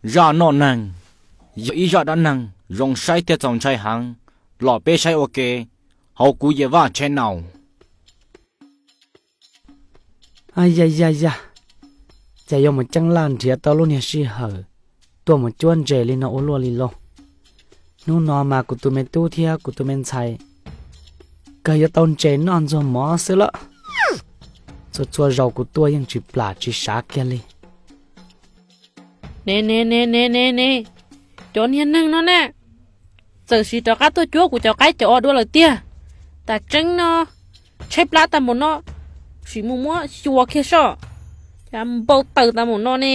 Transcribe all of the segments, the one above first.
Zaj noj neeg yog ib zaj dab neeg zoo saib thiab txaus ntshai heev, los peb saib ua ke hauv kuv Yawm Vaj channel. Yaj yaj yaj, cas yuav mus ceeb laj nrhiav tau lub niag sij hawm tuaj mus cuab ntses li no ua luaj li lauj. Hnub no mas kuv tus me tub thiab kuv tus me ntxhais kawg yuav tau ntses noj ntxuag mov xwb lawm. Txhua txhua zaus kuv tuaj yeej tsis plam tsis sav kiag li. Ne ne ne ne ne ne, cov niag neeg no ne, txawm sis rov qab tuaj cuab kuv cov qaib cov o dua lawm tiag. Tas tseeb no, tshaib plab tag npaum no, sim mus muab xyuas kiag soj, cas npau taws tag npaum no ne.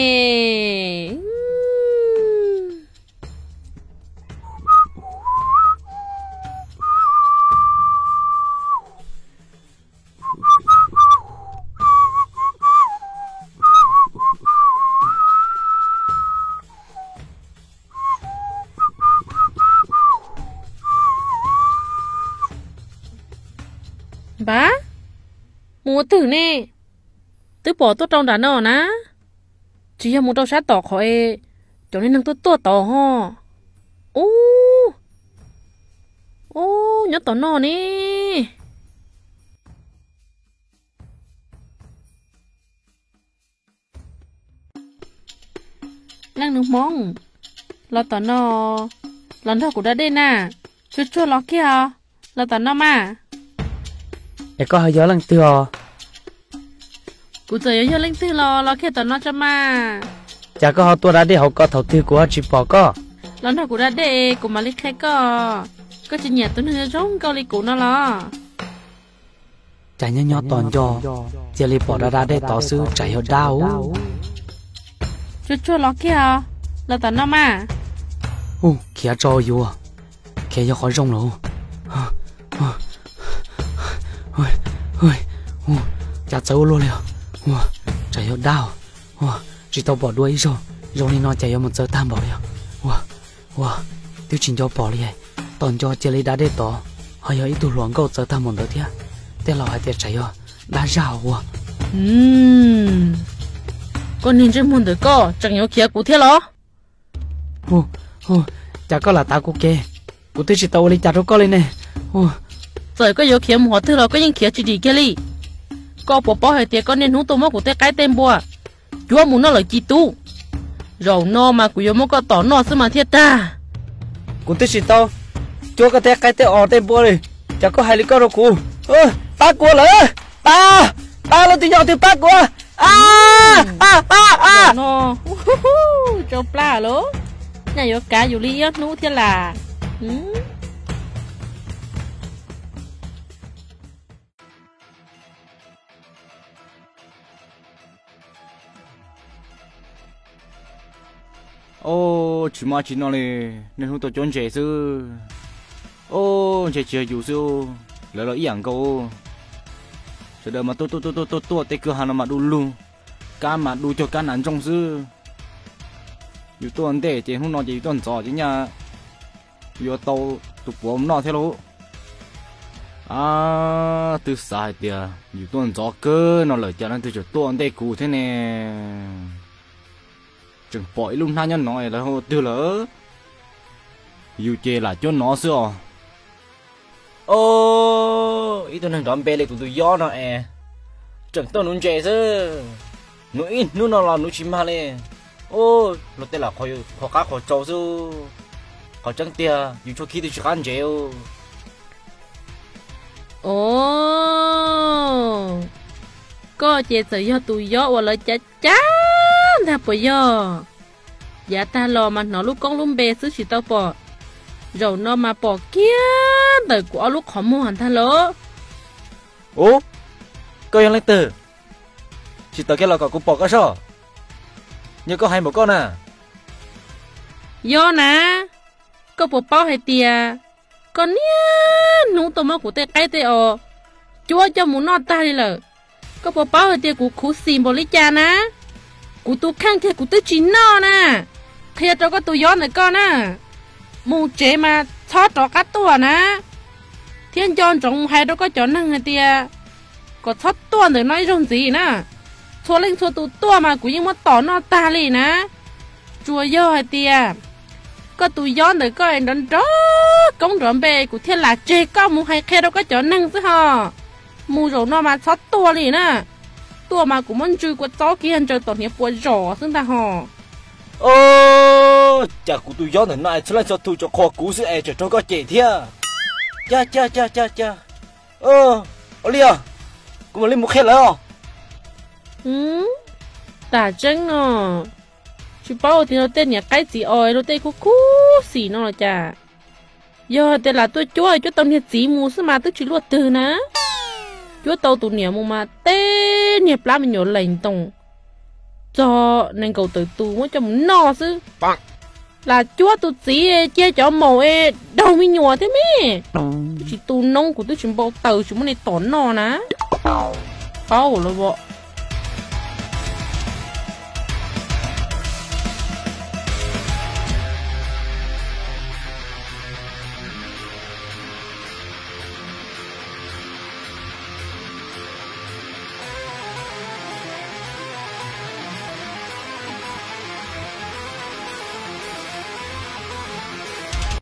Npab, mus ua twg ne? Twb pom tuaj rau nram no na. Tsis yog mus rau sab tom qhov es cov neeg tuaj tuaj tod ho. Ub, ub, nyob tom no ne. Leej nus Hmoob, los tom no, los nrog kuv da dej na. Tsuag tsuag los kiag os, los tom no mas. Es koj ho yog leej twg os? Kuv txawm yuav yog leej twg los los kiag tom no tso mas. Cas koj ho tuaj da dej hauv ko thaum twg kuv ho tsis pom koj? Los nrog kuv da dej kuv mam li qhia koj. Koj tsis nyiam tus neeg zoo nkauj li kuv no los? Cas nyob nyob tos nco cia li pom da da dej tod xwb, tsam yog dab ub. Tsuag tsuag los kiag os, los tom no mas. Ub, khiav tso yuav, khiav yog qhov zoo lawm. Cas txawv ua luaj li os. Ua, tsam yog dab os. Ua, tsis tau pom dua ib zaug, zoo li no cas yuav mus txawv tag npaum li os. Ua, ua, twb tsis nco pom li. Tos nco cia li da dej tod, ho yog ib tug hluas nkauj txawv tag npaum ntawd thiab. Tej laus hais tias tsam yog dab zaj ua. Koj niag ntsej muag ntawm koj tseem yuav khiav kuv thiab los? Cas koj lam tav kuv kev, kuv twb tsis tau ua li cas rau koj li ne. Txawm koj yuav khiav mus qhov twg los koj yeej khiav tsis dim kiag li. Koj puas paub hais tias koj niaj hnub tuaj muab kuv tej qaib tej npua cuab mus noj lawm ci tub? Zaum no mas kuv yuav muab koj tom noj xwb mas thiaj tag. Kuv twb tsis tau cuab koj tej qaib tej os tej npua li, cas koj hais li koj rau kuv? Pab kuv lawm, pab, pab, leej twg nyob twg pab kuv. A, a, a, a. No, tsau plab lauj, nyaj yuav kav yus li ib ob hnub thiab las. Ob, tsis muaj tsis no li, niaj hnub tuaj cuab ntses xwb. Ob, ntses tsis yog yus xwb, lawv los ib yam nkaus. Sawv daws mas tuaj tuaj tuaj tuaj tuaj tuaj, tej kwj ha no mas du lug, kab mas du cuag kab nas ntsooj xwb. Yus tuaj ntej ces hnub no ces yus tuaj ntxov ces nyaj yuav tau tus puav noj thiab lauj. A, twb xav hais tias yus tuaj ntxov kawg no lawm cas leej twg tseem tuaj ntej kuv thiab ne. Tseem pom ib lub hnab nyob no lawv hu ua twg lawm. Yus ces lam cuab nov xwb os. Ob, ib tug neeg nrov npe li kuv tus yob no es tseem tuaj nuv ntses xwb. Nuv ib hnub no los nuv tsis mag li. Ob, luag tej lam qhuas qab qhuas tsau xwb. Qhov tseeb tiag yus tshuav khib twb tsis qab ntsev. Ob, koj ces txawm yog tus yob uas lawv cav cav ntag puas yog? Yav tag los mas hnov lub koob lub npe xwb tsis tau pom, zaum no mas pom kiag ntawm kuv ob lub qhov muag ntag lauj. Ub, koj yog leej twg? Tsis tawm kiag los kom kuv pom koj soj. Yog koj hais npaum koj na. Yob na, koj puas paub hais tias koj niaj hnub tuaj muab kuv tej qaib tej os cuab coj mus noj tag li lawm? Koj puas paub hais tias kuv khuv xim npaum li cas na? Kuv tus kheej kiag kuv twb tsis noj na. Qhia rau koj tus yob ntawm koj na, mus tsev mas txhob rov qab tuaj na, thiab nco ntsoov hais rau koj cov neeg hais tias kom txhob tuaj ntawm no ib zaug ntxiv na. Txhua leej txhua tus tuaj mas kuv yeej muab tom noj tag li na. Tsuas yog hais tias koj tus yob ntawm koj nrov nrov koob nrov npe kuv thiaj lam tseg koj mus hais qhia rau koj cov neeg xwb hos. Mus zaum no mas txhob tuaj li na. Tuaj mas kuv muab ntsw kua txob kiag ntsaws tom hniav puas zos xwb ntag hos. Cas kuv tus yob ntawm no es txhua leej txhua tus tsuas qhuas kuv xwb es tseem raug koj cem thiab. Cas cas cas cas cas. Ua li os, kuv mam li mus qhia lawv os. Tas tseeb no, tsis paub tias luag tej niam qaib txiv os luag tej khub khub xim no los cas. Yog tias lam tuaj cuab cuab tau niag txiv mus xwb mas twb tsis luaj twg na. Cuab tau tus niam mus mas teb niag plab me nyuam lees ntoos txog nees nkaum tawm tus muab coj mus noj xwb. Lam cuab tus txiv cia cov maum es daug me nyuam thiab me. Twb tsis tu noob kuv twb tsis npau taws tsis muab nej tom noj na. Paub lawm as.